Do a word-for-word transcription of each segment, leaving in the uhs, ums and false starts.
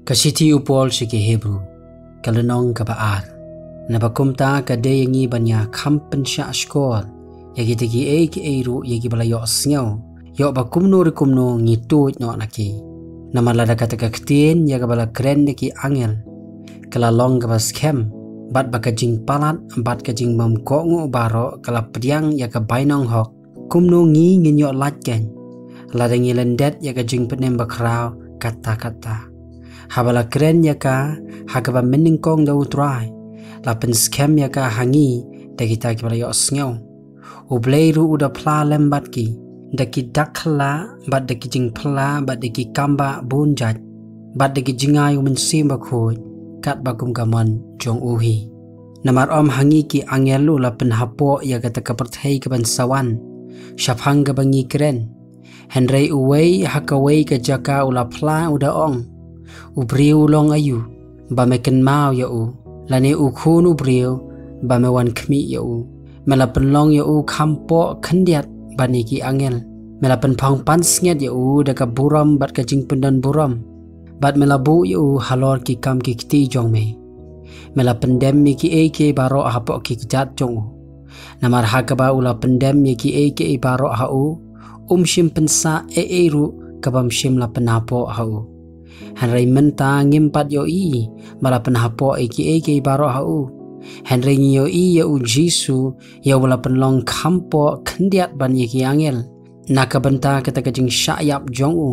Ka shithi u Paul sha ki Hebru, ka lynnong kaba ar. Naba kumta ka dei ïa ngi ban ïa kham pynshah shkor ïa kita kiei kiei ruh ïa kiba la ïohsngew, ïoh ba kumno re kumno ngi tuid noh na ki. Namar lada kata ka ktien ïa kaba la kren da ki angel ka la long kaba skhem, bad ba ka jingpalat bad ka jingbymkohnguh baroh ka la pdiang ïa ka bainong hok, kumno ngi ngin ïoh lait kein lada ngi lyndet ïa ka jingpynim bakhraw katta katta? Haba la kren ïa ka ha kaba mynnyngkong da U Trai, la pynskhem ïa ka ha ngi da kita kiba la ïohsngew. U Blei ruh u da phla lem bad ki da ki dak khyllah bad da ki jingphla bad da ki kambah bun jait bad da ki jngai U Mynsiem Bakhuid, katba kum ka mon jong u hi. Namar ym ha ngi ki angel u la pynhapoh ïa kata ka pyrthei kaban sa wan shaphang kaba ngi kren. Hynrei uwei ha kawei ka jaka u la phla, u da ong, u briew u long aïu ba me kynmaw ïa u, lane u khun u briew ba me wan khmih ïa u? Me la pynlong ïa u kham poh khyndiat ban ïa ki angel. Me la pynphang pansngiat ïa u da ka burom bad ka jingpyndon burom, bad me la buh ïa u halor ki kam ki kti jong me. Me la pyndem ïa kiei kiei baroh hapoh ki kjat jong u. Namar ha kaba u la pyndem ïa kiei kiei baroh ha u, um shym pynsah ei ei ruh ka bym shym la pynhapoh ha u. Hynrei mynta ngim pat ïohi ba la pynhapoh ïa kiei kiei baroh ha u. Hynrei ngi ïohi ïa U Jisu, ïa uba la pynlong kham poh khyndiat ban ïa ki angel, na ka bynta kata ka jingshah ïap jong u,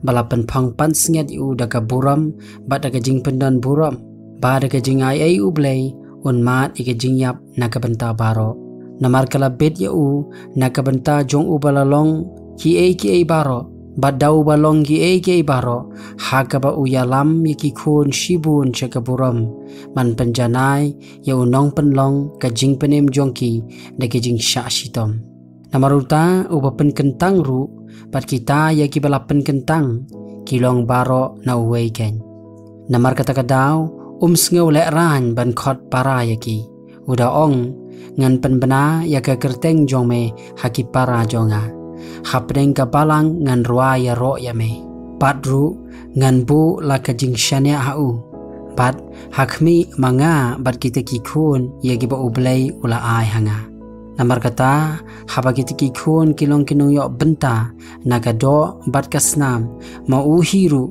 ba la pynphang pansngiat ïa u da ka burom bad da ka jingpyndon burom, ba da ka jingai ei U Blei un mad ïa ka jingïap na ka bynta baroh. Namar ka la bit ïa u na ka bynta jong uba la long kiei kiei baroh, bad da uba long kiei kiei baroh, ha kaba u ïalam ïa ki khun shibun sha ka burom, ban pynjanai ïa u nongpynlong ka jingpynim jong ki da ki jingshah shitom. Namar uta uba pynkyntang ruh, bad kita ïa kiba la pynkyntang, ki long baroh na uwei kein. Namar kata ka daw, um sngew lehraiñ ban khot para ïa ki. U da ong, ngan pynbna ïa ka kyrteng jong me ha ki para jong nga. Hapdeng ka balang ngan rwai ïaroh ïa me. Pat ruh, ngan buh la ka jingshaniah ha u. Bad ha khmih ma nga bad kita ki khun ïa kiba U Blei u la ai ha nga. Namar kata, haba kita ki khun ki long ki nongïoh bynta na ka doh bad ka snam, ma u hi ruh